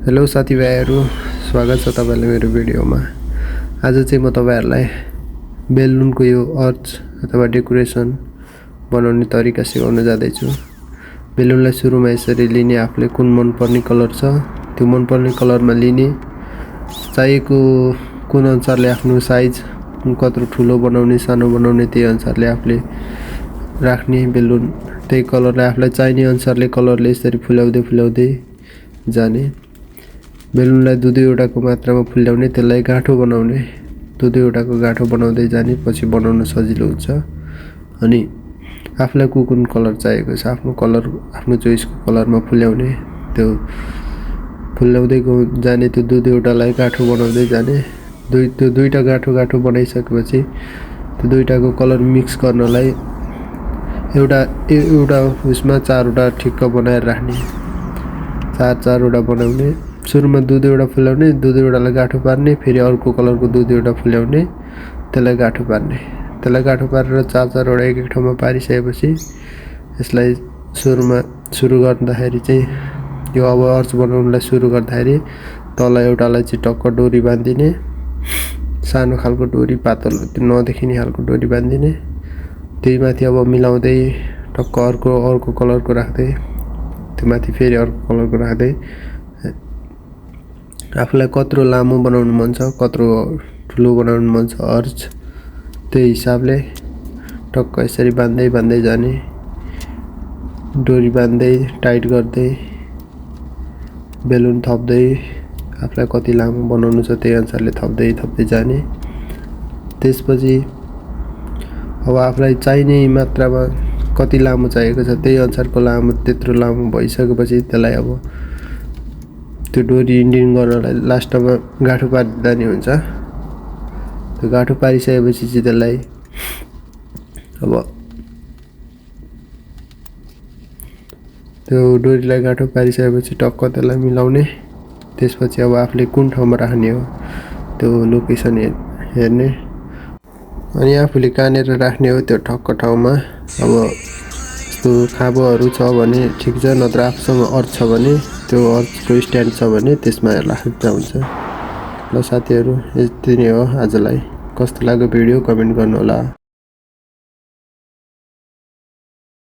Hello साथीभाइहरू, स्वागत छ तपाईहरुलाई मेरो भिडियोमा। आज चाहिँ म तपाईहरुलाई बेलुनको यो आर्च अथवा डेकोरेसन बनाउने तरिका सिकाउन जाँदैछु। बेलुनलाई सुरुमा यसरी लिने, आफूले कुन मन पर्ने कलर छ त्यो मन पर्ने कलरमा लिने, चाहिएको कुन अनुसारले आफ्नो साइज कत्रो ठुलो बनाउने सानो बनाउने त्यही अनुसारले आफूले राख्ने बेलुन, त्यही कलरलाई आफूलाई चाहिने अनुसारले कलरले यसरी फुल्याउँदै जाने। बेलुनलाई दुईवटाको मात्रामा फुल्याउने, त्यसलाई गाँठो बनाउने, दुईवटाको गाँठो बनाउँदै जाने, पछि बनाउन सजिलो हुन्छ। अनि आफूलाई कुन कलर चाहिएको छ आफ्नो कलर, आफ्नो चोइसको कलरमा फुल्याउने, त्यो फुल्याउँदै जाने, त्यो दुईवटालाई गाँठो बनाउँदै जाने। त्यो दुईटा गाँठो बनाइसकेपछि त्यो दुईटाको कलर मिक्स गर्नलाई एउटा उसमा चारवटा ठिक्क बनाएर राख्ने, चारवटा बनाउने। सुरुमा दुईवटा फुल्याउने, दुईवटालाई गाँठो पार्ने, फेरि अर्को कलरको दुईवटा फुल्याउने, त्यसलाई गाँठो पार्ने, त्यसलाई गाँठो पारेर चारवटा एक ठाउँमा पारिसकेपछि यसलाई सुरु गर्दाखेरि चाहिँ यो अब आर्च बनाउनलाई सुरु गर्दाखेरि तल एउटालाई चाहिँ टक्क डोरी बाँधिदिने, सानो खालको डोरी, पातलो नदेखिने खालको डोरी बाँधिदिने। त्यही माथि अब मिलाउँदै टक्क अर्को कलरको राख्दै, त्यो माथि फेरि अर्को कलरको राख्दै, आफूलाई कत्रो लामो बनाउनु मन छ, कत्रो ठुलो बनाउनु मन छ आर्च, त्यही हिसाबले टक्क यसरी बाँध्दै जाने, डोरी बाँध्दै टाइट गर्दै बेलुन थप्दै, आफूलाई कति लामो बनाउनु छ त्यही अनुसारले थप्दै जाने। त्यसपछि अब आफूलाई चाहिने मात्रामा कति लामो चाहिएको छ त्यही अनुसारको लामो, त्यत्रो लामो भइसकेपछि त्यसलाई अब त्यो डोरी इन्डिङ गर्नलाई लास्टमा गाँठो पारिदिँदा नि हुन्छ। त्यो गाँठो पारिसकेपछि चाहिँ त्यसलाई अब त्यो डोरीलाई गाँठो पारिसकेपछि टक्क त्यसलाई मिलाउने। त्यसपछि अब आफूले कुन ठाउँमा राख्ने हो त्यो लोकेसन हेर्ने, अनि आफूले कहाँनिर राख्ने हो त्यो ठक्क ठाउँमा। अब यस्तो खाँबोहरू छ भने ठिक छ, नत्र आफूसँग अर्थ छ भने त्यो अर्थको स्ट्यान्ड छ भने त्यसमा राख्दा हुन्छ। ल साथीहरू, यति नै हो आजलाई। कस्तो लाग्यो भिडियो कमेन्ट गर्नुहोला।